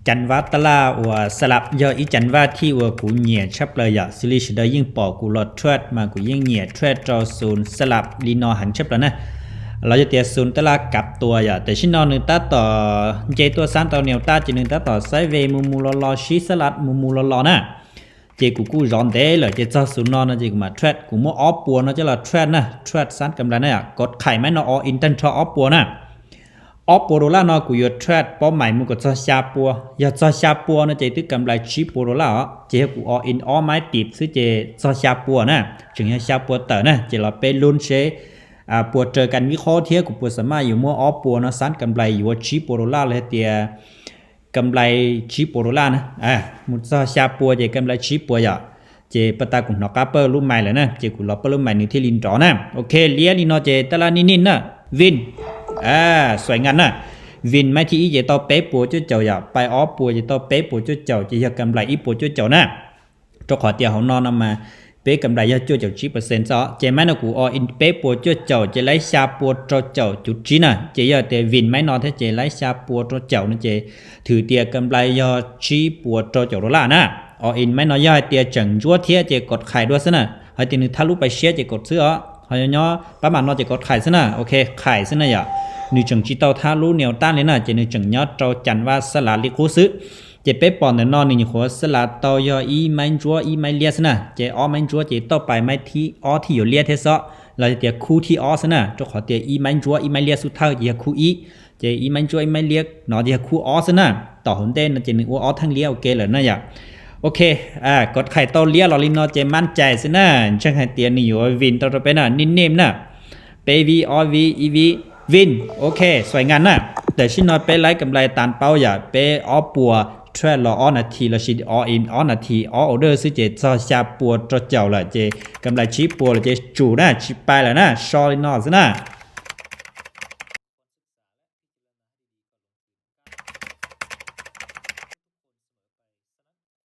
Cam vab tab laj uas xab lab yog ib cam vab thib uas kuv nyiam tshaj plaws yom, xws li sawv daws yeej pom kuv los trade mas kuv yeej nyiam trade rau xus xab lab li no heev tshaj plaws na. Los yog tias xus tab laj kav tua yom, tam sim no nws tab tom nce tuaj xab tau nias tab ces nws tab tom sideways mus mus los los sib xab lab mus mus los los na. Ces kuv kuj zov ntev lawm ces txog xus no no ces kuv mam trade, kuv muab ob puas no coj los trade na, trade xab kam lais na yom, kov qhais maiv no all in tag nrho ob puas na. Ob puas dollar no kuv yuav trade pob mais mus kom txog xya puas, yog txog xya puas no ces twb kam lais tsib puas dollar os, ces yog kuv all in ob maiv tim xwb ces txog xya puas na, tseem yog xya puas tawm na, ces los peb lub seb puas raws kam vib qhob thiab kuv puas xam maj yuav muab ob puas no xab kam lais yuav tsib puas dollar los tias kam lais tsib puas dollar na. Mus txog xya puas ces kam lais tsib puas yom. Ces pab tas kuv hnov qab pawg lub mais lawm na, ces kuv los pawg lub mais nws thiaj li nrov na. Ok, liab li no ces tab laj nim nim na, vin, xuaim nkas na. Vin maiv thib ib ces tau peb puas cuaj caum yom, pais ob puas ces tau peb puas cuaj caum ces yog kam lais ib puas cuaj caum na. Rau qhov tias hauv no no mas peb kam lais yog cuaj caum tsib percent xwb os, ces maiv no kuv all in peb puas cuaj caum ces laib xya puas rau caum cuv tsib na, ces yog tias vin maiv no thiab ces laib xya puas rau caum no ces thwm tias kam lais yog tsib puas rau caum dollar na. All in maiv no yog hais tias tseem ntsuab thiab ces kov qhais dua xwb na, hais tias nws thab lub pais siab ces kov xwb os, ho nyob pab mam no ces kov qhais xwb na. Ok, qhais xwb na yom. Nws tseem tsis tau thab lub nias tab li na, ces nws tseem nyob rau cam vab xab lab li qub xwb. Ces peb pom ntawm no nws nyuam qhuav xab lab tau yog ib maiv ntsuab ib maiv liab xwb na, ces ob maiv ntsuab ces tauj pais maiv thib ob thiaj yuav liab thiab xwb, los yog tias khub thib ob xwb na, rau qhov tias ib maiv ntsuab ib maiv liab xub thawj ces yog khub ib, ces ib maiv ntsuab ib maiv liab no ces yog khub ob xwb na. Tom hauv ntej no ces nws ua ob theej liab ok lawm na yom. Ok, kov qhais tau liab los li no ces mab cais xwb na, ntseeg hais tias nws yuav vin tau rau peb na, nim nim na. Peb vib, ob vib, ib vib, vin. Ok, xuaim nkas na. Tam sim no peb laib kam lais tas paub yom, peb ob puas trade los ob nas this lossis all in ob nas this ob order xwb ces txog xya puas rau caum lawm ces kam lais tsib puas lawm ces tsum na, tsis pais lawm na, so li no xwb na.